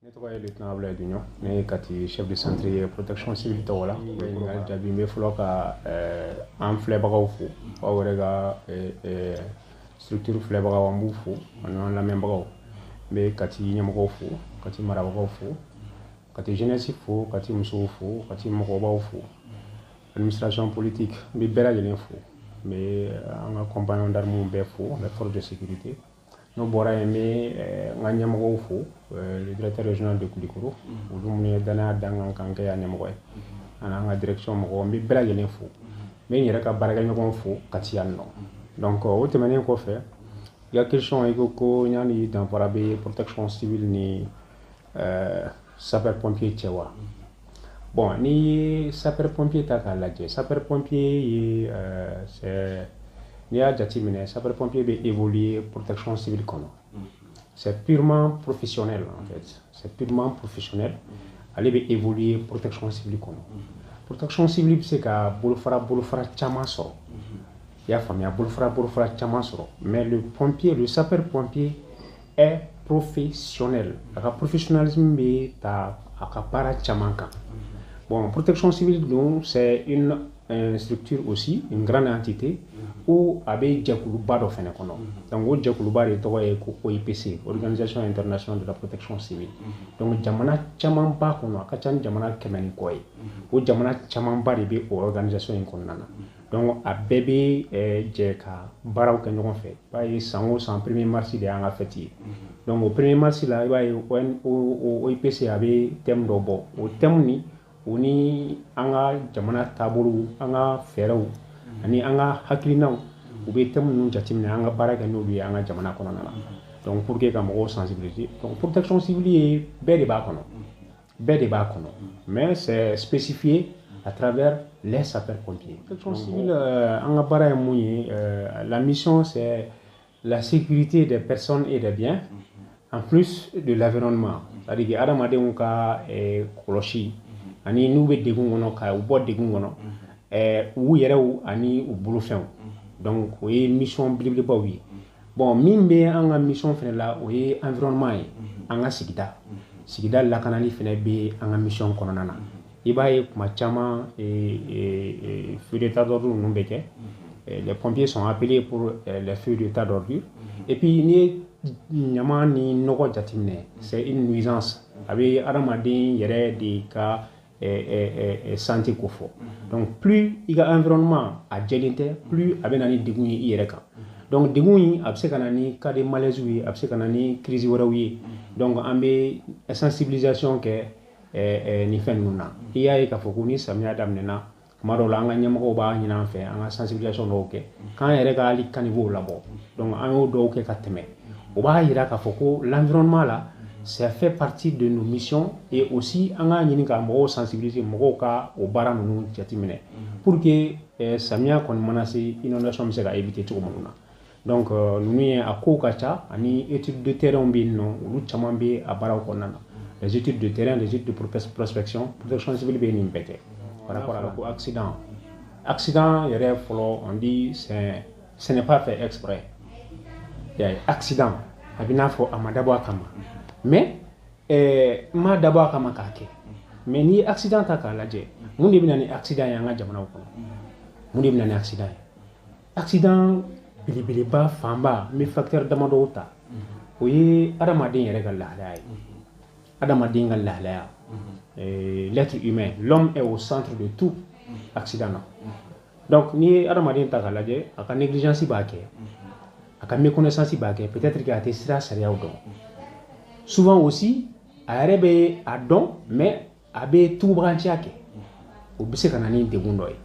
Ne tɔgɔ ye lieutenant Abdoulaye Dugnon. Ne ye Kati chef de centre ye protection civile tɔgɔ la. Ɲininkali jaabi, n bɛ fɔlɔ ka an filɛbagaw fo, aw yɛrɛ ka structure filɛbagaw, an b'u fo, ani an lamɛnbagaw. N bɛ Kati ɲɛmɔgɔw fo, Kati marabagaw fo, Kati jeunesse fo, Kati musow fo, Kati mɔgɔbaw fo, administration politique, n bɛ bɛɛ lajɛlen fo. N bɛ an ka compagnon d'armes bɛɛ fo, les forces de sécurité. N'o bɔra yen, n bɛ n ka ɲɛmɔgɔw fo, le directeur régional de Kulikoro, olu minnu ye danaya da n kan k'an kɛ yan ɲɛmɔgɔ ye, ani an ka direction mɔgɔw, n bɛ bɛɛ lajɛlen fo. N bɛ n yɛrɛ ka baarakɛɲɔgɔnw fo Kati yan nɔ. Donc o tɛmɛnen kɔfɛ, i ka question, i ko ko yanni danfara bɛ protection civile ni sapeur pompier cɛ wa? Bon, n'i ye sapeur pompier ta k'a lajɛ, sapeur pompier ye c'est, n'i y'a jateminɛ, sapeur pompier bɛ évoluer protection civile kɔnɔ. C'est purement professionnel en fait, c'est purement professionnel. Ale bɛ évoluer protection civile kɔnɔ. Protection civile bɛ se ka bolofara caman sɔrɔ, i y'a faamuya, bolofara caman sɔrɔ, mais le pompier, le sapeur pompier est professionnel. A ka professionnalisme bɛ ta a ka baara caman kan. Bon, protection civile donc, c'est une structure aussi, une grande entité où a bɛ jɛkuluba dɔ fɛnɛ kɔnɔ. Donc o jɛkuluba de tɔgɔ ye ko OIPC, Organisation internationale de la protection civile. Donc jamana caman b'a kɔnɔ, a ka ca ni jamana 100 ni kɔ ye. O jamana camanba de bɛ o organisation in kɔnɔna na. Donc a bɛɛ bɛ jɛ ka baaraw kɛ ɲɔgɔn fɛ. I b'a ye, san o san, 1er mars de y'an ka fête ye. Donc o 1er mars la, i b'a ye OIPC a bɛ thème dɔ bɔ. O thème ni o ni an ka jamana taabolow, an ka fɛɛrɛw ani an ka hakilinaw, u bɛ thème ninnu jateminɛ, an ka baara kɛ n'olu ye an ka jamana kɔnɔna na. Donc pour que ka mɔgɔw sensibiliser. Donc protection civile ye, bɛɛ de b'a kɔnɔ, bɛɛ de b'a kɔnɔ, mais c'est spécifié à travers les sapeurs-pompiers. Protection civile, an ka baara ye mun ye? La mission, c'est la sécurité des personnes et des biens, en plus de l'environnement, c'est-à-dire que adamadenw ka kɔlɔsi ani n'u bɛ degun kɔnɔ, ka u bɔ degun kɔnɔ, u yɛrɛw ani u bolofɛnw. Donc o ye mission belebelebaw ye. Bon, min bɛ an ka mission fɛnɛ la, o ye environnement ye. An ka sigida lakanali fɛnɛ bɛ an ka mission kɔnɔna na. I b'a ye, kuma caman, feu d'état d'ordre ninnu bɛ kɛ, les pompiers sont appelés pour les feux d'état d'ordure. Et puis n'i ye ɲama ni nɔgɔ jateminɛ, c'est une nuisance, a bɛ adamaden yɛrɛ de ka santé ko fɔ. Donc plus i ka environnement a jɛlen tɛ, plus a bɛ na ni degun ye i yɛrɛ kan. Donc degun in, a bɛ se ka na ni cas de malaise ye, a bɛ se ka na ni crise wɛrɛw ye. Donc an bɛ sensibilisation kɛ nin fɛn ninnu na. I y'a ye k'a fɔ ko ni samiya daminɛna, tuma dɔw la, an ka ɲɛmɔgɔw b'a ɲini an fɛ an ka sensibilisation dɔw kɛ, k'an yɛrɛ ka hali caniveau labɔ. Donc an y'o dɔw kɛ ka tɛmɛ. O b'a yira k'a fɔ ko l'environnement là, ça fait partie de nos missions. Et aussi an k'a ɲini ka mɔgɔw sensibiliser, mɔgɔw ka o baara ninnu jateminɛ pour que samiya kɔni mana se, inondation bɛ se ka éviter cogo minnu na. Donc ninnu ye a kow ka ca. Ani étude de terrain bɛ yen nɔ, olu caman bɛ a baaraw kɔnɔna na, les études de terrain, les études de prospection. Protection civile bɛ nin bɛɛ kɛ. Par rapport à la ko accident yɛrɛ fɔlɔ, on dit c'est, ce n'est pas fait exprès. Il y a accident, a bɛ n'a fɔ a ma dabɔ a kama, mais n ma dabɔ a kama k'a kɛ. Mais n'i ye accident ta k'a lajɛ, mun de bɛ na ni accident ye an ka jamanaw kɔnɔ? Mun de bɛ na ni accident ye? Accident belebeleba fanba, n bɛ facteur damadɔw ta. O ye adamaden yɛrɛ ka lahalaya ye, adamaden ka lahalaya, l'être humain, l'homme est au centre de tout accident na. Donc n'i ye adamaden ta k'a lajɛ, a ka négligence b'a kɛ, a ka méconnaissance b'a kɛ, peut-être que a tɛ sira sariyaw dɔn. Souvent aussi, a yɛrɛ bɛ a dɔn, mais a bɛ tugubaganciya kɛ, o bɛ se ka na ni degun dɔ ye.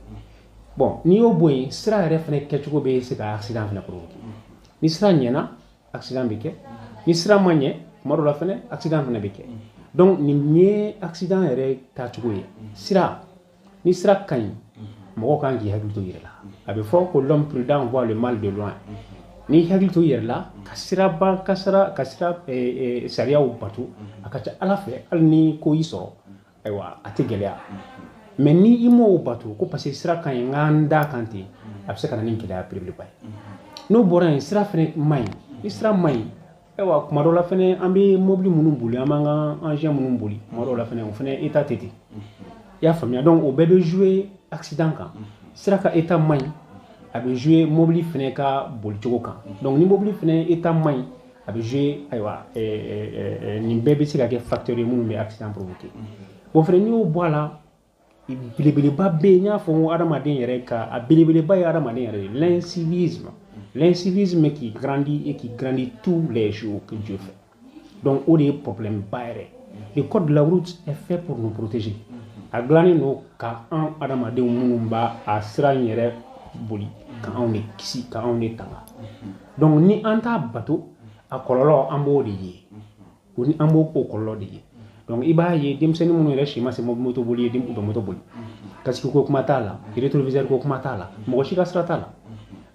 Bon, n'i y'o bɔ yen, sira yɛrɛ fana kɛcogo bɛ se ka accident fana provoquer. Ni sira ɲɛna, accident bɛ kɛ. Ni sira ma ɲɛ, tuma dɔ la fana accident fana bɛ kɛ. Donc nin ye accident yɛrɛ taacogo ye. Sira, ni sira ka ɲi, mɔgɔ kan k'i hakili to i yɛrɛ la. A bɛ fɔ ko l'homme prudent voit le mal de loin. N'i hakili to i yɛrɛ la, ka siraba kasara, ka sira sariyaw bato, a ka ca Ala fɛ, hali ni ko y'i sɔrɔ, ayiwa, a tɛ gɛlɛya. Mais ni i m'o bato, ko parce que sira ka ɲi, n k'an da kan ten, a bɛ se ka na ni gɛlɛya belebeleba ye. N'o bɔra yen, sira fɛnɛ man ɲi. Ni sira man ɲi, ayiwa, kuma dɔ la fɛnɛ, an bɛ mobili minnu boli, an b'an ka engin minnu boli, kuma dɔw la fɛnɛ, o fɛnɛ état tɛ ten. I y'a faamuya? Donc o bɛɛ bɛ jouer accident kan. Sira ka état man ɲi, a bɛ jouer mobili fɛnɛ ka bolicogo kan. Donc ni mobili fɛnɛ état man ɲi, a bɛ jouer. Ayiwa, nin bɛɛ bɛ se ka kɛ facteur ye minnu bɛ accident provoquer. Bon, fɛnɛ, n'i y'o bɔ a la, belebeleba bɛ yen. N y'a fɔ n ko adamaden yɛrɛ ka, a belebeleba ye adamaden yɛrɛ ye, l'incivisme. L'incivisme qui grandit et qui grandit tous les jours que Dieu fait. Donc o de ye problème ba yɛrɛ. Le code de la route est fait pour nous protéger. A dilannen don ka an adamadenw minnu b'a a sira in yɛrɛ boli, ka anw de kisi, ka anw de tanga. Donc ni an t'a bato, a kɔlɔlɔ, an b'o de ye. O ni an b'o o kɔlɔlɔ de ye. Donc i b'a ye, denmisɛnnin minnu yɛrɛ si ma se moto boli ye, u bɛ moto boli. Casque ko kuma t'a la, rétroviseur ko kuma t'a la, mɔgɔ si ka sira t'a la.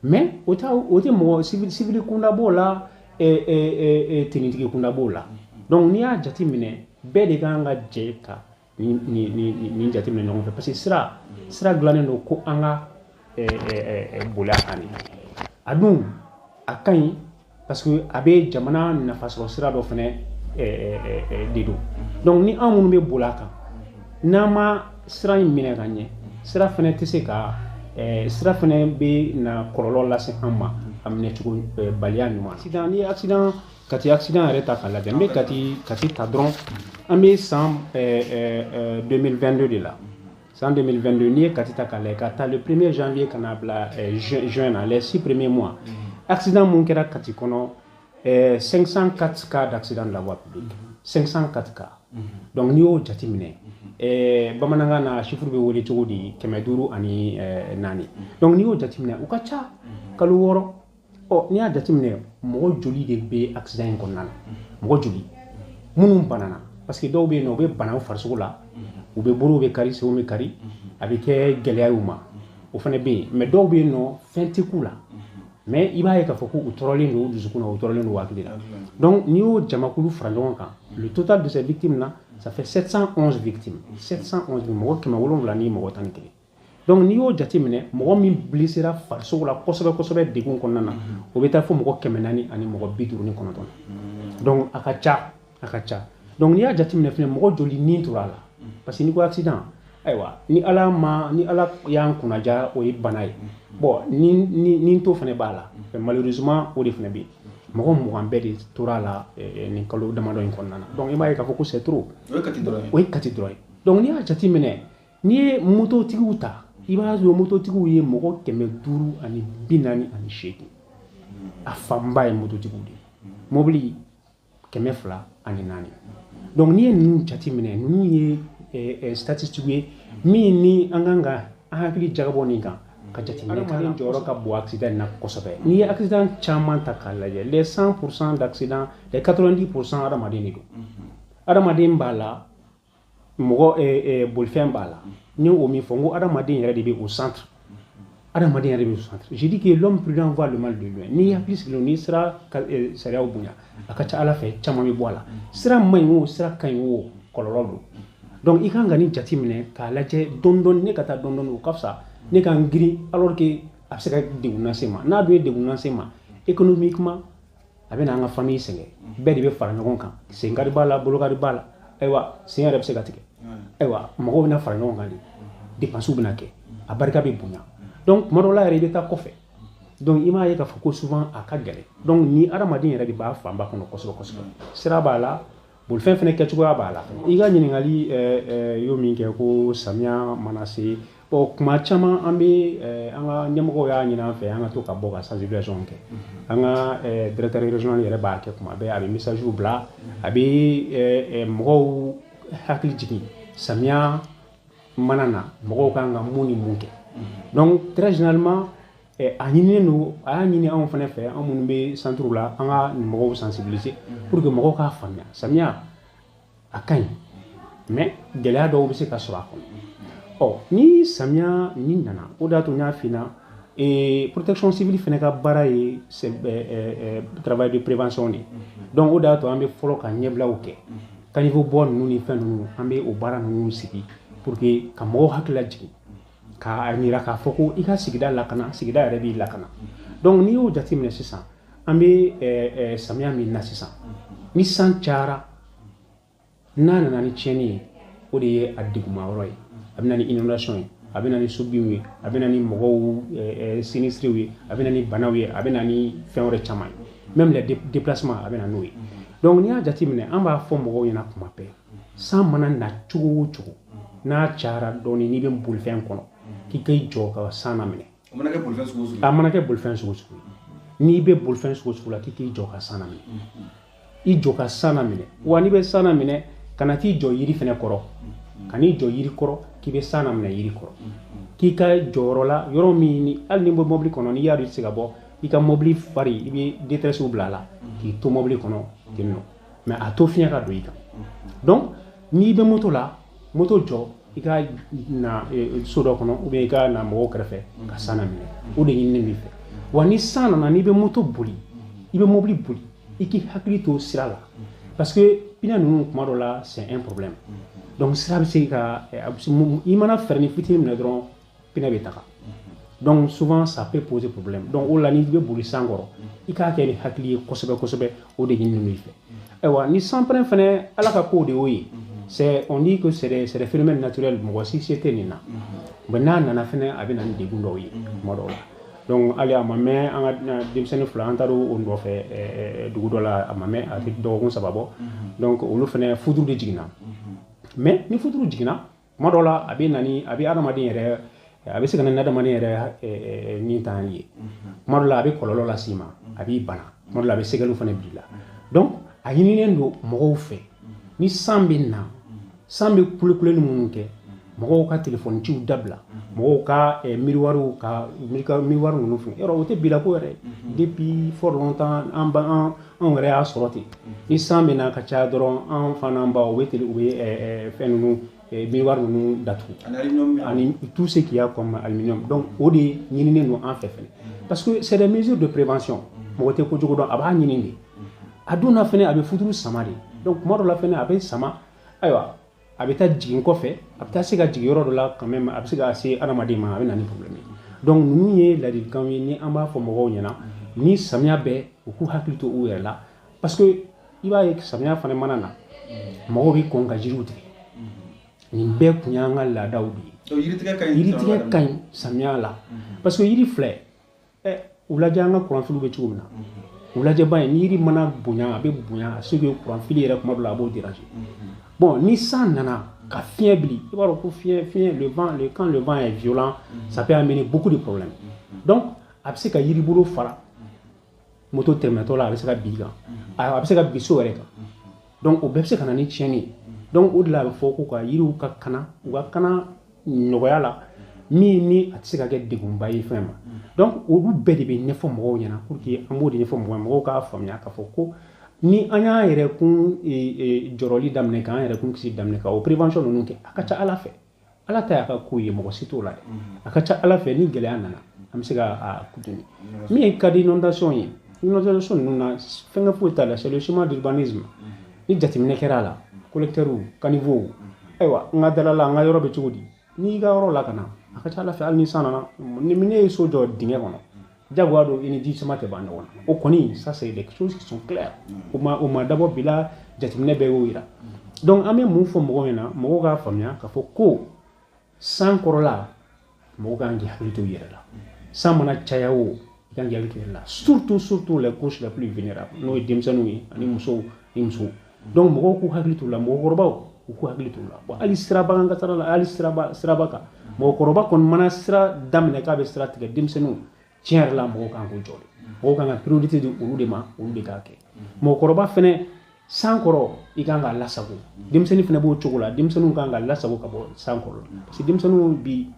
Mais o t'a, o tɛ mɔgɔ civil kunda b'o la, tenitigi kunda b'o la. Donc n'i y'a jateminɛ, bɛɛ de kan ka jɛ ka nin jateminɛ ɲɔgɔn fɛ, parce que sira dilannen don ko an ka boli a kan de. A dun a ka ɲi, parce que a bɛ jamana nafasɔrɔ sira dɔ fɛnɛ de don. Donc ni an minnu bɛ boli a kan, n'an ma sira in minɛ ka ɲɛ, sira fɛnɛ tɛ se ka, sira fɛnɛ bɛ na kɔlɔlɔ lase an ma, a minɛcogo baliya ɲuman. Accident, ni accident, Kati accident yɛrɛ ta k'a lajɛ, n bɛ Kati ta dɔrɔn, an bɛ san 2022 de la. San 2022, n'i ye Kati ta k'a lajɛ, ka taa le 1er janvier ka n'a bila juin na, les 6 premiers mois, accident mun kɛra Kati kɔnɔ, 504 cas d'accident de la voie publique, 504 cas. Donc n'i y'o jateminɛ, bamanankan na, chiffre bɛ wele cogo di? 504. Donc n'i y'o jateminɛ, o ka ca kalo 6. Ɔ, n'i y'a jateminɛ, mɔgɔ joli de bɛ accident in kɔnɔna na? Mɔgɔ joli minnu banana? Parce que dɔw bɛ yen nɔ, u bɛ bana u farisogo la, u bɛ bolow bɛ kari, senw bɛ kari, a bɛ kɛ gɛlɛya y'u ma, o fana bɛ yen. Mais dɔw bɛ yen nɔ, fɛn tɛ k'u la, mais i b'a ye k'a fɔ ko u tɔɔrɔlen don u dusukun na, u tɔɔrɔlen don u hakili la. Donc n'i y'o jamakulu fara ɲɔgɔn kan, le total de ces victimes là, ça fait 711 victimes, 711, mɔgɔ 711. Donc n'i y'o jateminɛ, mɔgɔ min blessera farisogo la kosɛbɛ kosɛbɛ degun kɔnɔna na, o bɛ taa fo mɔgɔ 459. Donc a ka ca, a ka ca. Donc n'i y'a jateminɛ fɛnɛ, mɔgɔ joli ni tora a la? Parce que n'i ko accident, ayiwa, ni Ala ma, ni Ala y'an kunnaja, o ye bana ye. Bon, ni to fɛnɛ b'a la, malheureusement, o de fɛnɛ bɛ yen. Mɔgɔ 20 bɛɛ de tora a la nin kalo damadɔ in kɔnɔna na. Donc i b'a ye k'a fɔ ko c'est trop. O ye Kati dɔrɔn ye. O ye Kati dɔrɔn ye. Donc n'i y'a jateminɛ, n'i ye mototigiw ta, i b'a sɔrɔ mototigiw ye mɔgɔ 548. A fanba ye mototigiw de ye, mobili 204. Donc n'i ye ninnu jateminɛ, ninnu ye statistique ye min ni an kan ka an hakili jagabɔ nin kan ka jateminɛ. Adamaden jɔyɔrɔ ka bon accident in na kosɛbɛ. N'i ye accident caman ta k'a lajɛ, les 100% d'accident, les 90%, adamaden de don. Adamaden b'a la, mɔgɔ bolifɛn b'a la. Ni o min fɔ, n ko adamaden yɛrɛ de bɛ au centre, adamaden yɛrɛ bɛ au centre. J'ai dit que l'homme prudent voit le mal de loin. N'i hakili sigilen, n'i sera sariyaw bonya, a ka ca Ala fɛ, caman bɛ bɔ a la. Sira man ɲi o, sira ka ɲi o, kɔlɔlɔ don. Donc i kan ka nin jate minɛ k'a lajɛ dɔɔni dɔɔni. Ne ka taa dɔɔni dɔɔni, o ka fisa ne ka n girin, alors que a bɛ se ka degun lase ma. N'a dun ye degun lase ma économiquement, a bɛ na an ka famille sɛgɛn. Bɛɛ de bɛ fara ɲɔgɔn kan, senkari b'a la, bolokari b'a la, ayiwa, sen yɛrɛ bɛ se ka tigɛ. Ayiwa, mɔgɔw bɛna fara ɲɔgɔn kan de, dépenses bɛna kɛ, a barika bɛ bonya. Donc tuma dɔw la yɛrɛ, i bɛ taa kɔfɛ. Donc i m'a ye k'a fɔ ko souvent a ka gɛlɛn. Donc ni adamaden yɛrɛ de b'a fanba kɔnɔ kosɛbɛ kosɛbɛ. Sira b'a la, bolifɛn fɛnɛ kɛcogoya b'a la. I ka ɲininkali y'o min kɛ, ko samiya mana se, bon, kuma caman an bɛ, an ka ɲɛmɔgɔw y'a ɲini an fɛ an ka to ka bɔ ka sensibilisation kɛ. An ka directeur régional yɛrɛ b'a kɛ kuma bɛɛ, a bɛ message bila, a bɛ mɔgɔw hakili jigin. Samiya mana na, mɔgɔw kan ka mun ni mun kɛ? Donc très généralement, a ɲininen don, a y'a ɲini anw fana fɛ, anw minnu bɛ centre la, an ka mɔgɔw sensibiliser pour que mɔgɔw k'a faamuya, samiya a ka ɲi, mais gɛlɛya dɔw bɛ se ka sɔrɔ a kɔnɔ. Ɔ, ni samiya ni nana, o de y'a to n y'a f'i ɲɛna, protection civile fana ka baara ye travail de prévention de ye. Donc o de y'a to an bɛ fɔlɔ ka ɲɛbilaw kɛ, caniveau bɔ ninnu ni fɛn ninnu, an bɛ o baara ninnu sigi pour que ka mɔgɔw hakili lajigin, k'a yira k'a fɔ ko i ka sigida lakana, sigida yɛrɛ b'i lakana. Donc n'i y'o jateminɛ sisan, an bɛ samiya min na sisan, ni san cayara, n'a nana ni tiɲɛni ye, o de ye a degunma yɔrɔ ye. A bɛ na ni inondation ye, a bɛ na ni sobinw ye, a bɛ na ni mɔgɔw sinistrés ye, a bɛ na ni banaw ye, a bɛ na ni fɛn wɛrɛ caman ye, même les déplacements, a bɛ na n'o ye. Donc n'i y'a jateminɛ, an b'a fɔ mɔgɔw ɲɛna kuma bɛɛ, san mana na cogo o cogo, n'a cayara dɔɔni, n'i bɛ bolifɛn kɔnɔ, k'i k'i jɔ ka san laminɛ. A mana kɛ bolifɛn sugu o sugu. A mana kɛ bolifɛn sugu o sugu ye, n'i bɛ bolifɛn sugu o sugu la, k'i k'i jɔ ka san laminɛ, i jɔ ka san laminɛ. Wa n'i bɛ san laminɛ, kana t'i jɔ yiri fɛnɛ kɔrɔ, ka n'i jɔ yiri kɔrɔ k'i bɛ san laminɛ yiri kɔrɔ, k'i ka jɔyɔrɔ la yɔrɔ min ni hali ni bɛ mobili kɔnɔ, n'i y'a dɔn i tɛ se ka bɔ, i ka mobili fari, i bɛ détresse bila a la k'i to mobili kɔnɔ ten nɔ, mais a to fiɲɛ ka don i kan. Donc n'i bɛ moto la, moto jɔ, i ka na so dɔ kɔnɔ ou bien i ka na mɔgɔw kɛrɛfɛ ka san laminɛ. O de ɲininen b'i fɛ. Wa ni san nana, n'i bɛ moto boli, i bɛ mobili boli, i k'i hakili to sira la, parce que pneu ninnu, kuma dɔ la, c'est un problème. Donc sira bɛ se ka, i mana frein fitinin minɛ dɔrɔn, pneu bɛ taga. Donc souvent ça peut poser problème. Donc o la, n'i bɛ boli san kɔrɔ, i k'a kɛ ni hakili ye kosɛbɛ kosɛbɛ. O de ɲininen don i fɛ. Ayiwa, ni sanpɛrɛn fɛnɛ, Ala ka kow de y'o ye. C'est, on dit que c'est des phénomènes naturels, mɔgɔ si se tɛ nin na. Mais n'a nana fɛnɛ, a bɛ na ni degun dɔw ye kuma dɔw la. Donc hali a ma mɛn, an ka denmisɛnnin fila, an taara o nɔfɛ dugu dɔ la, a ma mɛn, a tɛ dɔgɔkun 3 bɔ. Donc olu fɛnɛ, foudre de jiginna. Mais ni foudre jiginna, kuma dɔw la, a bɛ na ni, a bɛ adamaden yɛrɛ, a bɛ se ka na ni adamaden yɛrɛ ni tan ye. Kuma dɔ la, a bɛ kɔlɔlɔ las'i ma, a b'i bana. Kuma dɔ la, a bɛ sɛgɛliw fana bil'i la. Donc a ɲininen don mɔgɔw fɛ, ni san bɛ na, san bɛ kulekuleli minnu kɛ, mɔgɔw ka telefɔni ciw dabila, mɔgɔw ka miroirw, ka miroir ninnu fɛn yɔrɔ, o tɛ bila ko yɛrɛ. Depuis fort longtemps, an ba an anw yɛrɛ y'a sɔrɔ ten. Ni san bɛ na ka caya dɔrɔn, an fana ba u bɛ télé, u bɛ fɛn ninnu, miroir ninnu datugu, ani tout ce qu'il y a comme aluminium. Donc o de ɲininen don an fɛ fɛnɛ, parce que c'est des mesures de prévention. Mɔgɔ tɛ kojugu dɔn, a b'a ɲini de. A dun na fɛnɛ, a bɛ foudre sama de. Donc kuma dɔ la fɛnɛ, a bɛ sama, ayiwa, a bɛ taa jigin kɔfɛ, a bɛ taa se ka jigin yɔrɔ dɔ la quand même, a bɛ se ka se adamaden ma, a bɛ na ni problème ye. Donc ninnu ye ladilikanw ye ni an b'a fɔ mɔgɔw ɲɛna, ni samiya bɛɛ, u k'u hakili to u yɛrɛ la, parce que i b'a ye, samiya fana mana na, mɔgɔw bɛ kɔn ka jiriw tigɛ. Nin bɛɛ kun y'an ka laadaw de ye. Yiritigɛ ka ɲi. Yiritigɛ ka ɲi samiya la, parce que yiri filɛ, ɛ, u lajɛ an ka kuranfiliw bɛ cogo min na, u lajɛ ba ye, ni yiri mana bonya, a bɛ bonya a se que kuranfili yɛrɛ, kuma dɔ la, a b'o déranger. Bon, ni san nana ka fiɲɛ bili, i b'a dɔn ko fiɲɛ, le vent, le quand le vent est violent, ça peut amener beaucoup de problèmes. Donc a bɛ se ka yiribolo fara moto tɛmɛtɔ la, a bɛ se ka bin kan, a bɛ se ka bin so yɛrɛ kan. Donc o bɛɛ bɛ se ka na ni tiɲɛni ye. Donc o de la, a bɛ fɔ ko ka yiriw ka kana, u ka kana nɔgɔya la, min ni a tɛ se ka kɛ degunba ye fɛn ma. Donc olu bɛɛ de bɛ ɲɛfɔ mɔgɔw ɲɛna, pour que an b'o de ɲɛfɔ mɔgɔw ye, mɔgɔw k'a faamuya k'a fɔ ko ni an y'an yɛrɛ kun jɔrɔli daminɛ, k'an yɛrɛ kun kisi daminɛ, ka o prévention ninnu kɛ, a ka ca Ala fɛ, Ala ta y'a ka ko ye, mɔgɔ si t'o la dɛ. A ka ca Ala fɛ, ni gɛlɛya nana, an bɛ se ka a kutuni. Min ka di inondation ye, inondation ninnu na, fɛnkɛ foyi t'a la, c'est le schéma d'urbanisme. Ni jateminɛ kɛra a la, collecteurs, caniveaux, ayiwa, n ka dala la, n ka yɔrɔ bɛ cogo di? N'i ka yɔrɔ la ka na, a ka ca Ala fɛ, hali ni san nana, ni ne ye so jɔ dingɛ kɔnɔ, jagoya don, i ni ji sama tɛ ban ɲɔgɔn na. O kɔni, ça c'est des choses qui sont claires. O ma dabɔ bi la, jateminɛ bɛɛ y'o yira. Donc an bɛ mun fɔ mɔgɔw ɲɛna? Mɔgɔw k'a faamuya k'a fɔ ko san kɔrɔla, mɔgɔw kan k'i hakili to u yɛrɛ la. San mana caya o, i kan k'i hakili to i yɛrɛ la, surtout surtout les couches les plus vulnérables, n'o ye denmisɛnninw ye ani musow ni musow. Donc mɔgɔw k'u hakili t'u la, mɔgɔkɔrɔbaw, u k'u hakili t'u la. Wa hali siraba kan kasara la, hali siraba kan, mɔgɔkɔrɔba kɔni mana sira daminɛ k'a bɛ sira tigɛ, denmisɛnninw, tiɲɛ yɛrɛ la, mɔgɔw kan k'u jɔ de, mɔgɔw kan ka priorité di olu de ma, olu de k'a kɛ. Mɔgɔkɔrɔba fɛnɛ San kɔrɔ, i kan k'a lasago. Denmisɛnnin fana b'o cogo la, denmisɛnninw kan ka lasago ka bɔ san kɔrɔ, parce que denmisɛnninw bi,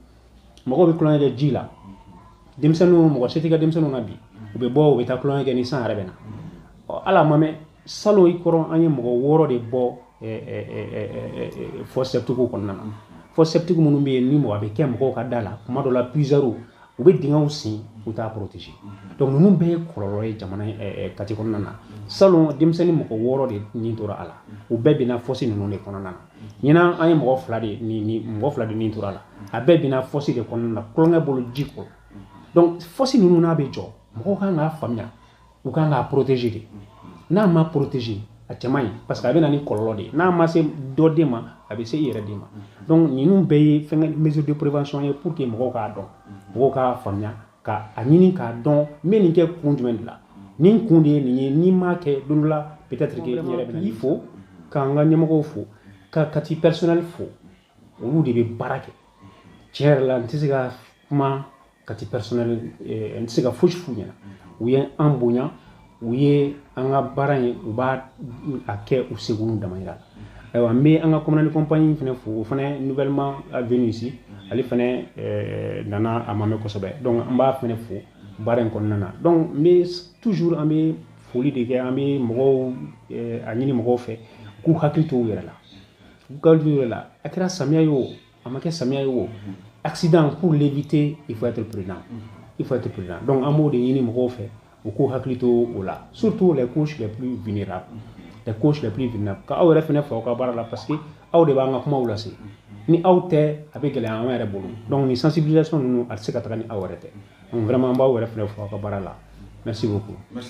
mɔgɔw bɛ tulonkɛ kɛ ji la. Denmisɛnninw, mɔgɔ si tɛ kɛ denmisɛnninw na bi, u bɛ bɔ, u bɛ taa tulonkɛ kɛ ni san yɛrɛ bɛ na. Ɔ, hali a ma mɛn, salon i kɔrɔ, an ye mɔgɔ 6 de bɔ fosse septique kɔnɔna na. Fosse septique minnu bɛ yen ni mɔgɔ a bɛ kɛ mɔgɔw ka da la, kuma dɔ la puisard u bɛ dingɛw sen, u t'a protéger. Donc ninnu bɛɛ ye kɔlɔlɔ ye jamana Kati kɔnɔna na. Salon, denmisɛnnin mɔgɔ 6 de nin tora a la, u bɛɛ binna fosse ninnu de kɔnɔna na. Ɲinan, an ye mɔgɔ fila de ni mɔgɔ 2 de nin tora a la, a bɛɛ binna fosse de kɔnɔna na, tulonkɛ bolo ji kɔrɔ. Donc fosse ninnu n'a bɛ jɔ, mɔgɔw kan k'a faamuya, u kan k'a protéger de. N'a ma protéger, a cɛ man ɲi, parce que a bɛ na ni kɔlɔlɔ de ye. N'a ma se dɔ den ma, a bɛ se i yɛrɛ den ma. Donc ninnu bɛɛ ye fɛngɛ mesure de prévention ye pour que mɔgɔw k'a dɔn, mɔgɔw k'a faamuya, ka a ɲini k'a dɔn n bɛ nin kɛ kun jumɛn de la, nin kun de ye nin ye, n'i m'a kɛ, don dɔ la peut-être que n yɛrɛ bɛna i fo, k'an ka ɲɛmɔgɔw fo, ka Kati personnel fo. Olu de bɛ baara kɛ. Tiɲɛ yɛrɛ la, n tɛ se ka kuma Kati personnel, n tɛ se ka fosi f'u ɲɛna. U ye an bonya, u ye an ka baara in, u b'a a kɛ u seko n'u damayira la. Ayiwa, n bɛ an ka commandant de compagnie fana fo, o fana nouvellement venu ici, ale fana nana a ma mɛn kosɛbɛ, donc an b'a fana fo baara in kɔnɔna na. Donc n bɛ toujours, an bɛ foli de kɛ, an bɛ mɔgɔw a ɲini mɔgɔw fɛ k'u hakili to u yɛrɛ la, u k'u hakili to u yɛrɛ la. A kɛra samiya ye o, a ma kɛ samiya ye o, accident, pour l'éviter, il faut être prudent, il faut être prudent. Donc an b'o de ɲini mɔgɔw fɛ, u k'u hakili to o la, surtout les couches les plus vulnérables, les couches les plus vulnérables. Ka aw yɛrɛ fɛnɛ fo aw ka baara la, parce que aw de b'an ka kumaw lase. Ni aw tɛ, a bɛ gɛlɛya an yɛrɛ bolo. Donc ni sensibilisation ninnu, a tɛ se ka taga ni aw yɛrɛ tɛ. Donc vraiment, an b'aw yɛrɛ fɛnɛ fo aw ka baara la. Merci beaucoup. Merci.